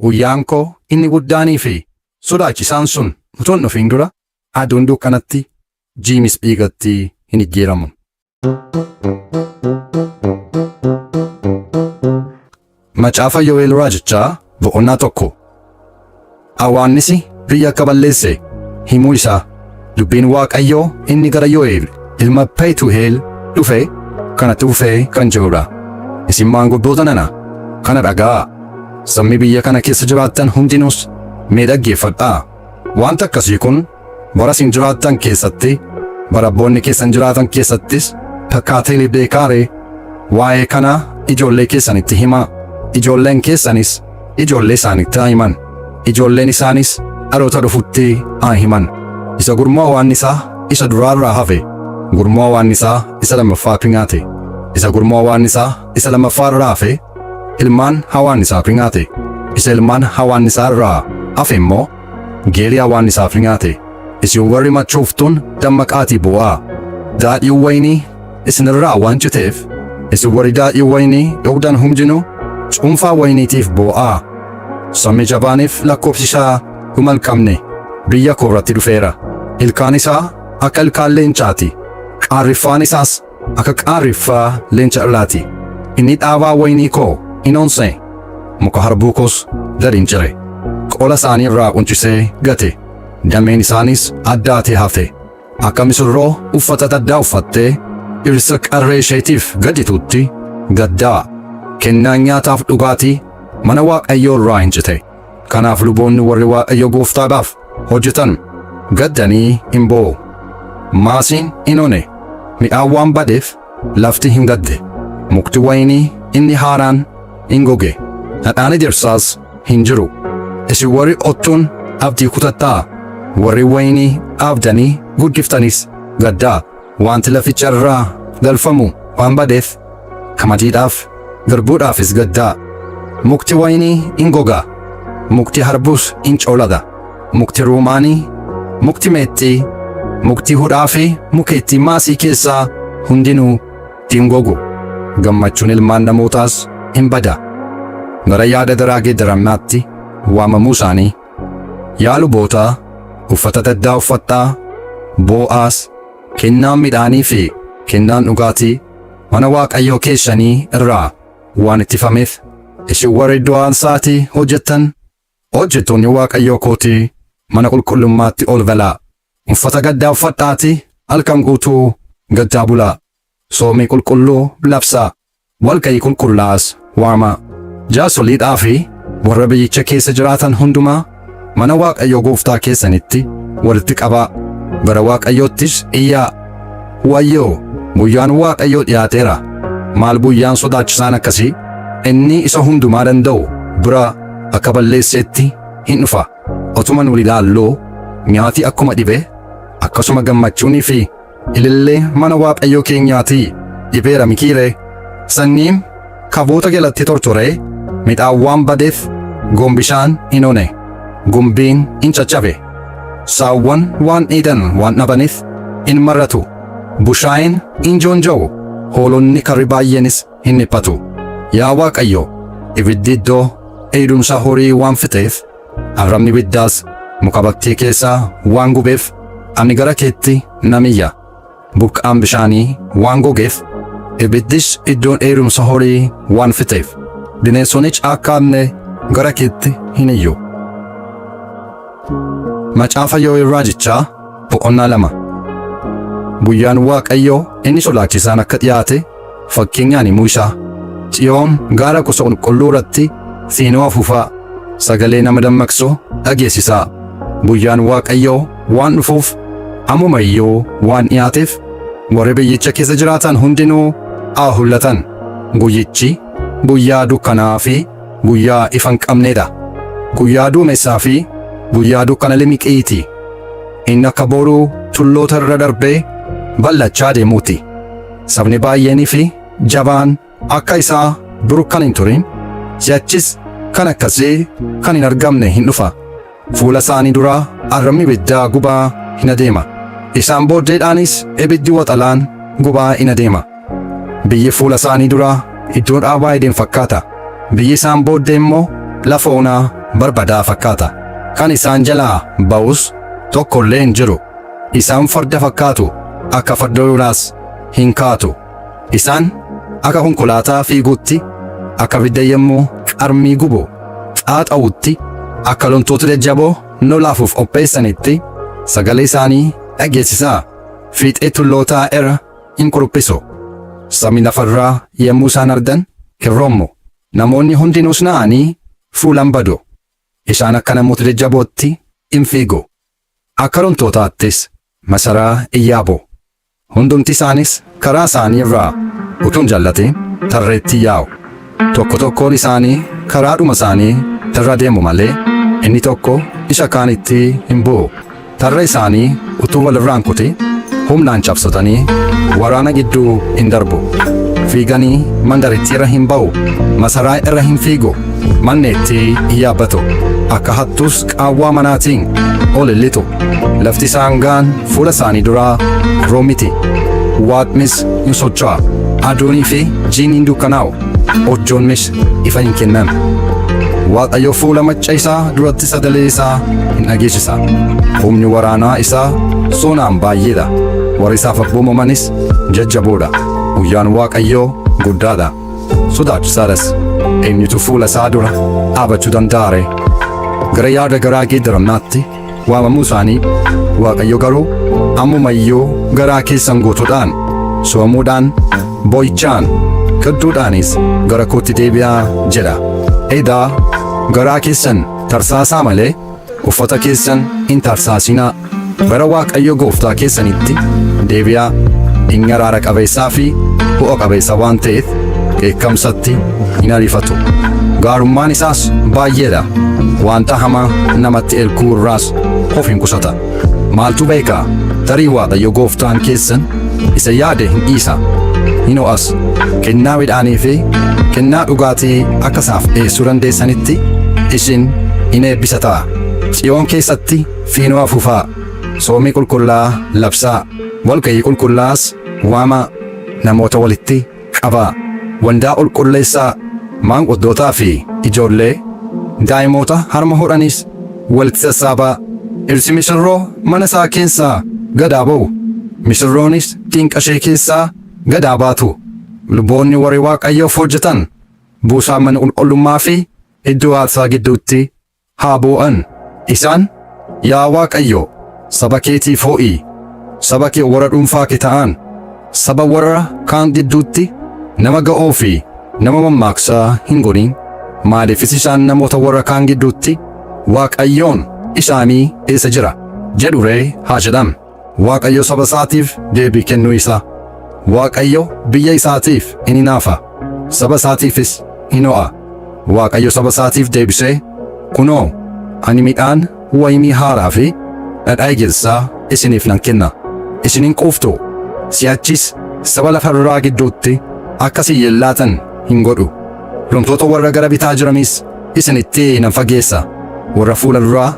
Guyyaan koo inni guddaanii fi sodaachisaan sun utuu hin dhufin dura aduun dukkanatti, jiinis dhiigatti hin jijjiiramu. Macaafa Yo'el Raajichaa boqonnaa 1. Awwaannisi biyya akka balleesse himuu isaa. Dubbiin Waaqayyoo inni gara Yo'el ilma Petuheel dhufe kanatti fufee kan jirudha. Isin maanguddoota nana, kana dhaga'aa! Sabni biyya kana keessa jiraattan hundinuus mee dhaggeeffadhaa! Wanti akkasii kun bara isin jiraattan keessatti, bara abboonni keessan jiraatan keessattis takkaa ta'ee beekaa ree? Waa'ee kanaa ijoollee keessanitti himaa, ijoolleen keessanis ijoollee isaanitti haa himan, ijoolleen isaanis dhaloota dhufutti haa himan. Isa gurmuu hawaannisaa isa duraa irraa hafe, gurmuu hawaannisaa isa lammaffaatu nyaate. Isa gurmuu hawaannisaa isa lammaffaa irraa hafe, ilmaan hawaannisaatu nyaate. Isa ilmaan hawaannisaa irraa hafe immoo geelii hawaannisaatu nyaate. Isin warri machooftuun dammaqaatii boo'aa. Daadhiin wayinii isin irraa waan citeef, isin warri daadhii wayinii dhugdan hundinuu cuunfaa wayiniitiif boo'aa. Sabni jabaaniif lakkoobsi isaa dhuma hin qabne biyya koo irratti dhufeera. Ilkaan isaa akka ilkaan leencaa ti, qaarriffaan isaas akka qaarriffaa leenca irraa ti. Inni dhaabaa wayinii koo in onse, muka harbuu koos gad in cire. Qola isaanii irraa qunchisee gate, dameen isaaniis addaatee hafe. Akka misirroo uffata gaddaa uffattee dhirsa qarree isheetiif gaddituutti gaddaa. Kennaan nyaataaf dhugaatii mana Waaqayyoo irraa hin cite. Kanaaf luboonni warri Waaqayyo gooftaadhaaf hojjetan gaddanii in boo'u. Maasiin in one, midhaan waan badeef lafti hin gadde. Mukti wayinii inni haaraan in goge, dhadhaan ejersaas hin jiru. Isin warri qottuun abdii kutattaa, warri wayinii dhaabdanii guddiftanis gaddaa. Wanti laficha irraa galfamu waan badeef, qamadiidhaaf, garbuudhaafis gaddaa. Mukti wayinii in goga, mukti harbuus in coolaga. Mukti ruumaanii, mukti meexxii, mukti hudhaa fi mukeettiin maasii keessaa hundinuu in gogu. Gammachuun ilmaan namootaas in bada. Gara yaada garaa geeddaramnaatti waamamuu isaanii. Yaa lubootaa, uffata gaddaa uffadhaa, boo'aas, kennaan midhaanii fi kennaan dhugaatii mana Waaqayyoo keessanii irraa waan ittifameef, isin warri iddoo aarsaatii hojjettan, hojjettoonni Waaqayyoo kootii mana qulqullummaatti ol galaa. Uffata gaddaa uffadhaatii halkan guutuu gaddaa bulaa. Soomii qulqulluu labsaa, walga'ii qulqullaa'aas waamaa. Jaarsoliidhaa fi warra biyyicha keessa jiraatan hundumaa mana Waaqayyo gooftaa keessanitti walitti qabaa, gara Waaqayyoottis iyyaa. Wayyoo, guyyaan Waaqayyoo dhi'aateera! Maal guyyaan sodaachisaan akkasii! Inni isa hundumaa danda'u biraa akka balleesseetti in dhufa. Otuma nu ilaalluu nyaati akkuma dhibe, akkasuma gammachuunii fi ilillee mana Waaqayyoo keenyaatii dhibeera mitii ree? Sanyiin kaboota jalatti tortoree midhaan waan badeef gombishaan in one, gumbiin in caccabe. Saawwan waan dheedan waan dhabaniif in mar'atu, bushaayeen in joonja'u, hoolonni karri baay'eenis hin dhiphatu. Yaa Waaqayyo, ibiddi iddoo dheedumsa horii waan fixeef, arrabni ibiddaas muka bakkee keessaa waan gubeef, ani gara keetti nan iyya. Burqaan bishaanii waan gogeef, ibiddis iddoo dheedumsa horii waan fixeef, bineensonni caakkaa illee gara keetti hin iyyu. Macaafa Yoo'eel Raajichaa boqonnaa 2. Guyyaan Waaqayyoo inni sodaachisaan akka dhi'aate fakkeenyaan himuu isaa. Xiyoon gaara gosa qulqulluu irratti siinoo afuufaa, sagalee nama dammaqsu dhageessisaa. Guyyaan Waaqayyoo waan dhufuuf, ammuma iyyuu waan dhi'aateef, warri biyyicha keessa jiraatan hundinuu haa hollatan. Guyyichi guyyaa dukkanaa fi guyyaa ifa hin qabnee dha. Guyyaa duumessaa fi guyyaa dukkana limiqii ti. Inni akka booruu tulloota irra darbee bal'achaa deemuu ti. Sabni baay'eenii fi jabaan akka isaa dur kan hin turin, si'achis kan akkasii kan hin argamne hin dhufa. Fuula isaanii duraa arrabni ibiddaa gubaa hin adeema. Isaan booddeedhaanis ibiddi waxalaan gubaa in adeema. Biyyi fuula isaanii duraa iddoo dhaabaa Eden fakkaata. Biyyi isaan booddee immoo lafa onaa barbadaa fakkaata. Kan isaan jalaa ba'us tokko illee hin jiru. Isaan farda fakkaatu, akka farda lolaas hin kaatu. Isaan akka konkolaataa fiiguutti, akka ibidda yommuu qarmii gubu xaaxa'utti, akka loltoota jajjaboo lolaaf of qopheessanitti sagalee isaanii dhageessisaa fiixee tullootaa irra in kuruphisu. Sabni lafarraa yommuu isaan argan hin rommu. Namoonni hundinuus na'anii fuulaan badu. Isaan akka namoota jajjabootti in fiigu. Akka loltootaattis masaraa in yaabu. Hundumti isaanis karaa isaanii irraa utuu hin jallatin tarreetti yaa'u. Tokko tokkoon isaanii karaadhuma isaanii irra deemu malee inni tokko isa kaanitti hin bu'u. Tarree isaanii utuu walirraa hin kutin humnaan cabsatanii waraana gidduu in darbu. Fiiganii mandarittii irra hin ba'u, masaraa irra hin fiigu, manneettii hin yaabbatu. Akka hattuus qaawwaa manaatiin ol hin lixu. Lafti isaan ga'an fuula isaanii duraa roomiti. Waaqnis hin socho'a. Aduunii fi jiini hin dukkanaa'u. Urjoonnis ifa hin kennan. Waaqayyo fuula macca isaa duratti sagalee isaa hin dhageessisa. Humni waraanaa isaa sonaan baay'eedha. Warri isaaf abboomamanis jajjaboodha. Guyyaan Waaqayyoo guddaadha. Sodaachisaadhas. Eenyutu fuula isaa dura dhaabachuu danda'a ree? Gara yaada garaa geeddarannaatti waamamuu isaanii Waaqayyo garuu ammuma iyyuu garaa keessan guutuudhaan, soomuudhaan, boo'ichaan, gadduudhaanis gara kootti deebi'aa jedha. Edaa garaa keessan tarsaasaa malee uffata keessan hin tarsaasinaa. Gara Waaqayyo gooftaa keessanitti deebi'aa. Inni araara qabeessaa fi ho'a qabeessa waan ta'eef dheekkamsatti hin ariifatu. Gaarummaan isaas baay'eedha. Wanta hamaa namatti erguu irraas of hin qusata. Maaltu beeka? Tarii Waaqayyo gooftaan keessan isa yaade hin dhiisa, hin ho'as. Kennaa midhaanii fi kennaa dhugaatii akka isaaf dhi'eessuu dandeessanitti isin in eebbisa ta'a. Xiyoon keessatti fiinoo afuufaa, soomii qulqullaa'aa labsaa, walga'ii qulqullaa'aas waamaa, namoota walitti qabaa, waldaa qulqulleessaa, maanguddootaa fi ijoollee, daa'imoota harma hodhanis walitti sassaabaa. Dhirsi misirroo mana isaa keessaa gad haa ba'u, misirroonis diinqa ishee keessaa gad haa baatu. Luboonni warri Waaqayyoof hojjetan buusaa mana qulqullummaa fi iddoo aarsaa gidduutti haa boo'an. Isaan, Yaa Waaqayyo, saba keetiif ho'i, saba kee warra dhuunfaa kee ta'an, saba warra kaan gidduutti nama ga'oo fi nama mammaaksaa hin godhin, maaliifis isaan namoota warra kaan gidduutti, Waaqayyoon isaanii eessa jira? jedhu ree haa jedhan. Waaqayyo saba isaatiif deebii kennuu isaa. Waaqayyo biyya isaatiif in hinaafa, saba isaatiifis in ho'a. Waaqayyo saba isaatiif deebisee, Kunoo, ani midhaan waynii haaraa fi dhadhaa ejersaa isiniif nan kenna, isin in quuftu, si'achis saba lafa irraa gidduutti akka isin yeellaatan hin godhu. Loltoota warra gara bitaa jiranis isinitti nan fageessa, warra fuula duraa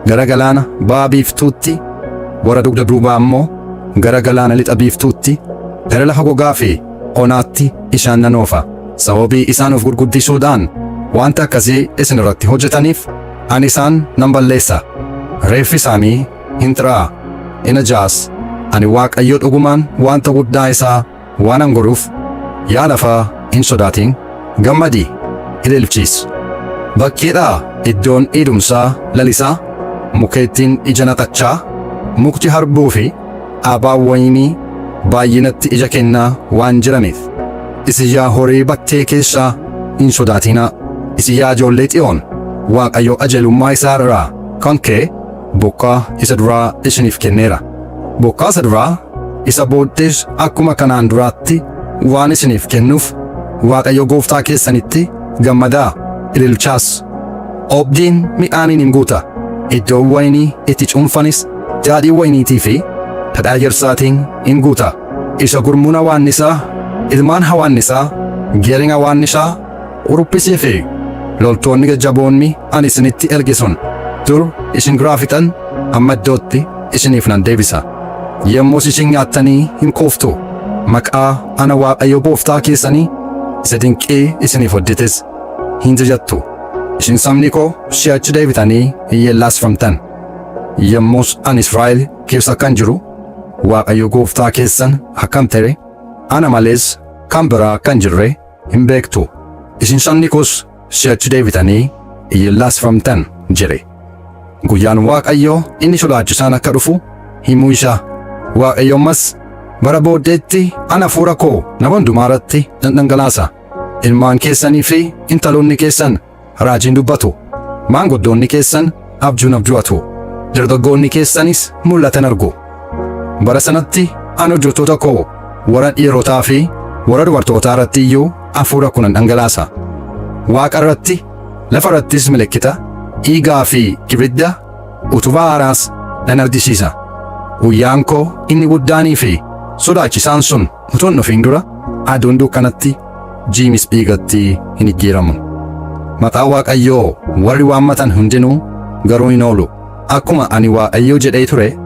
gara galaana ba'a biiftuutti, warra dugda duubaa immoo gara galaana lixa biiftuutti, gara lafa gogaa fi onaatti isaan nan oofa. Sababii isaan of gurguddisuudhaan wanta akkasii isin irratti hojjetaniif, ani isaan nan balleessa. Reeffi isaanii hin xiraa'a, hin ajaa'as. Ani Waaqayyo dhugumaan wanta guddaa isaa waanan godhuuf, yaa lafaa hin sodaatin, gammadi, ililchis. Bakkeedhaa iddoon dheedumsaa lalisaa, mukeettiin ija naqachaa, mukti harbuu fi dhaabaan wayinii baay'inatti ija kennaa waan jiraniif, isin yaa horii bakkee keessaa hin sodaatinaa. Isin yaa ijoollee Xiyoon, Waaqayyo qajeelummaa isaa irraa kan ka'e bokkaa isa duraa isiniif kenneera. Bokkaa isa duraa isa booddees akkuma kanaan duraatti waan isiniif kennuuf Waaqayyo gooftaa keessanitti gammadaa, ililchaas. Oobdiin midhaaniin in guuta, iddoon wayinii itti cuunfanis daadhii wayiniitii fi dhadhaa ejersaatiin in guuta. Isa gurmuun hawaannisaa, ilmaan hawaannisaa, geeriin hawaannisaa, kuruphisii fi loltoonni jajjaboonni ani isinitti erge sun dur isin duraa fixan amma iddootti isiniif nan deebisa. Yommus isin nyaattanii hin quuftu, maqaa ana Waaqayyo gooftaa keessanii isa dinqii isiniif hojjetes hin jajattu. Isin sabni koo si'achi deebitanii hin yeellaasifamtan. Yommus ani Israa'el keessa kan jiru Waaqayyo gooftaa keessan akkam ta'e, ana malees kan biraa kan jirre hin beektu. Isin sabni koos si'achi deebitanii hin yeellaasifamtan jedhe. Guyyaan Waaqayyoo inni sodaachisaan akka dhufu himuu isaa. Waaqayyo ammas bara booddeetti ana hafuura koo nama hundumaa irratti nan dhangalaasa. Ilmaan keessanii fi intaloonni keessan raajiin dubbatu. Maanguddoonni keessan abjuun abju'atu. Dargaggoonni keessanis mul'atan argu. Bara sanatti ani hojjettoota koo warra dhiirotaa fi warra dubartootaa irratti iyyuu hafuura koo nan dhangalaasa. Waaqa irratti, lafa irrattis milikkita, dhiigaa fi ibidda, utubaa haaraas nan argisiisa. Guyyaan koo inni guddaanii fi sodaachisaan sun utuu hin dhufin dura aduun dukkanatti, jiimis dhiigatti hin jijjiiramu. Maqaa Waaqayyoo warri waammatan hundinuu garuu hin oolu. Akkuma ani Waaqayyo jedhee ture,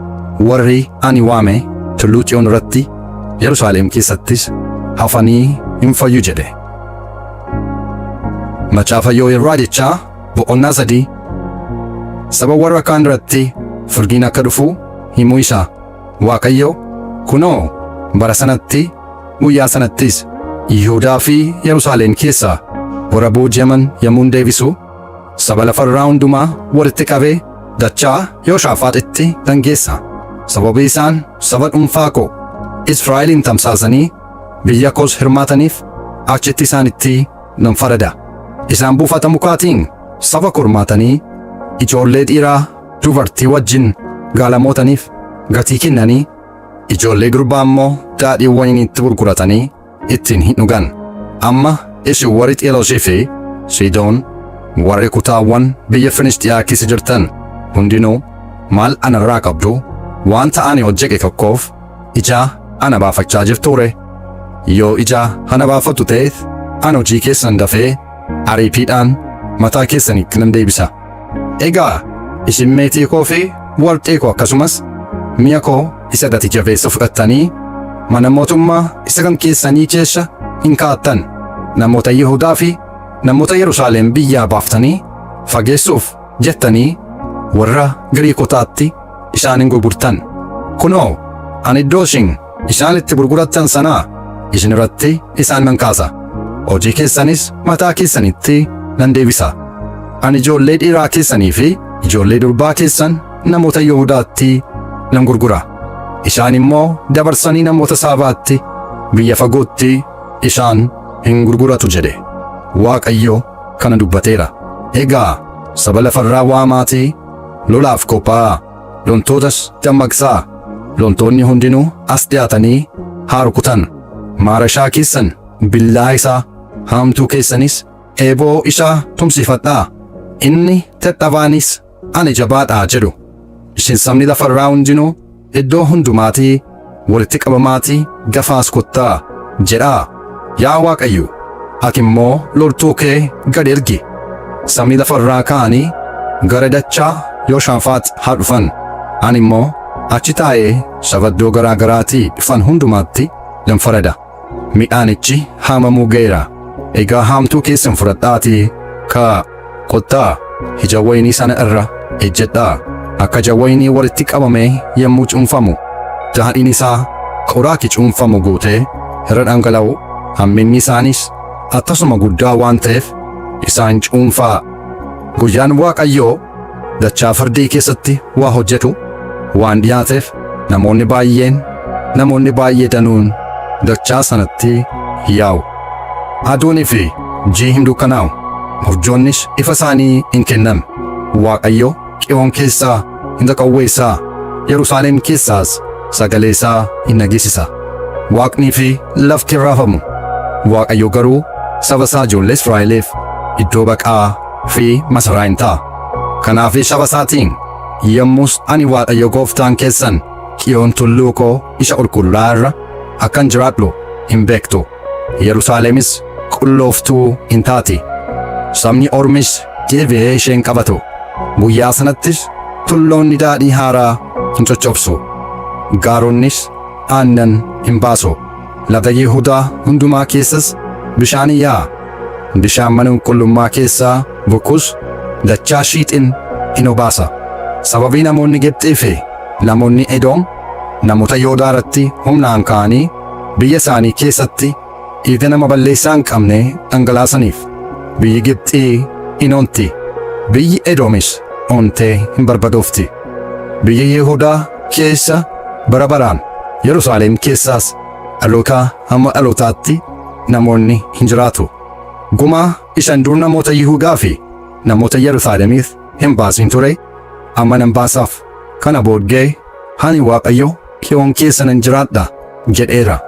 warri ani waame tulluu Xiyoon irratti, Yerusaalem keessattis hafanii hin fayyu jedhe. Macaafa Yoo'eel Raajichaa boqonnaa 3. Saba warra kaan irratti firdiin akka dhufu himuu isaa. Waaqayyo, Kunoo, bara sanatti, guyyaa sanattis Yihuudaa fi Yerusaalem keessaa warra booji'aman yommuun deebisu, saba lafa irraa hundumaa walitti qabee dachaa Yoshaafaaxitti nan geessa. Sababii isaan saba dhuunfaa koo Israa'elin tamsaasanii biyya koos hirmaataniif achitti isaanitti nan farada. Isaan buufata mukaatiin saba koo hirmaatanii ijoollee dhiiraa dubartii wajjin gaalamootaniif gatii kennanii ijoollee durbaa immoo daadhii wayiniitti gurguratanii ittiin hin dhugan. Amma isin warri Xiiroosii fi Siidoon, warri kutaawwan biyya Filisxiyaa keessa jirtan hundinuu maal ana irraa qabdu? Wanta ani hojjedhe tokkoof ija ana baafachaa jirtuu ree? Yoo ija ana baafattu ta'eef ani hojii keessan dafee ariitiidhaan mataa keessanitti nan deebisa. Egaa isin meetii koo fi warqee koo akkasumas mi'a koo isa gati jabeessa fudhattanii mana mootummaa isa kan keessanii keessa hin kaa'attan. Namoota Yihudaa fi namoota Yerusaalem biyyaa baaftanii fageessuuf jettanii warra Giriikotaatti isaan hin gurgurtan. Kunoo, ani iddoo isin isaan itti gurgurattan sanaa isin irratti isaan nan kaasa. Hojii keessanis mataa keessanitti nan deebisa. Ani ijoollee dhiiraa keessanii fi ijoollee durbaa keessan namoota Yihudaatti nan gurgura. Isaan immoo dabarsanii namoota Saabaatti biyya fagootti isaan hin gurguratu jedhe. Waaqayyo kana dubbateera. Egaa saba lafarraa waamaatii lolaaf qophaa'aa. Loltootas dammaqsaa. Loltoonni hundinuu as dhiyaatanii haa rukutan. Maarashaa keessan billaa isaa, haamtuu keessanis eeboo isaa tumsifadhaa. Inni dadhabaanis ani jabaadha jedhu. Isin sabni lafarraa hundinuu iddoo hundumaatii walitti qabamaatii gafaas kottaa jedhaa. Yaa Waaqayyo, ati immoo loltuu kee gad ergi. Sabni lafarraa ka'anii gara dachaa Yooshaafaax haa dhufan. Ani immoo achi taa'ee saba iddoo garaa garaatii dhufan hundumaatti nan farada. Midhaanichi haamamuu ga'eera. Egaa haamtuu keessan fudhadhaatii ka'aa. Kottaa ija wayinii sana irra ejjedhaa. Akka ija wayinii walitti qabamee yommuu cuunfamu, daadhiin isaa qoraatti cuunfamu guutee irra dhangala'u, hamminni isaaniis akkasuma guddaa waan ta'eef isaan cuunfaa. Guyyaan Waaqayyoo dachaa firdii keessatti waa hojjetu waan dhiyaateef namoonni baay'een namoonni baay'ee danuun dachaa sanatti yaa'u. Aduunii fi ji'i hin dukkanaa'u, urjoonnis ifa isaanii hin kennan. Waaqayyo Xiyoon keessaa hin qaqawweessaa, Yerusaalem keessaas sagalee isaa hin dhageessisa. Waaqnii fi lafti hin raafamu. Waaqayyo garuu saba isaa ijoollee Israa'eliif iddoo baqaa fi masaraa hin ta'a. Kanaaf saba isaatiin, Yommus ani Waaqayyo gooftaan keessan Xiyoon tulluu koo isa qulqullaa'aa irra akkan jiraadhu hin beektu. Yerusaalemis qullooftuu hin taati. Sabni ormis deebi'ee ishee hin qabatu. Guyyaa sanattis tulloonni daadhii haaraa hin coccobsu. Gaaronnis aannan hin baasu. Lafa Yihudaa hundumaa keessas bishaan hin yaa'a. Bishaan mana qulqullummaa keessaa burqus dachaa Shiixin in obaasa. Sababii namoonni Gibxii fi namoonni Edoom namoota Yihuudaa irratti humnaan ka'anii biyya isaanii keessatti dhiiga nama balleessaa hin qabnee dhangalaasaniif biyyi Gibxii in onti, biyyi Edoomis ontee hin barbadoofti. Biyya Yihuudaa keessa bara baraan, Yerusaalem keessaas dhalootaa hamma dhalootaatti namoonni hin jiraatu. Gumaa isan dur namoota Yihuudaa fi namoota Yerusaalemiif hin baasin ture amma nan baasaaf. Kana booddee ani Waaqayyo Xiyoon keessa nan jiraadha jedheera.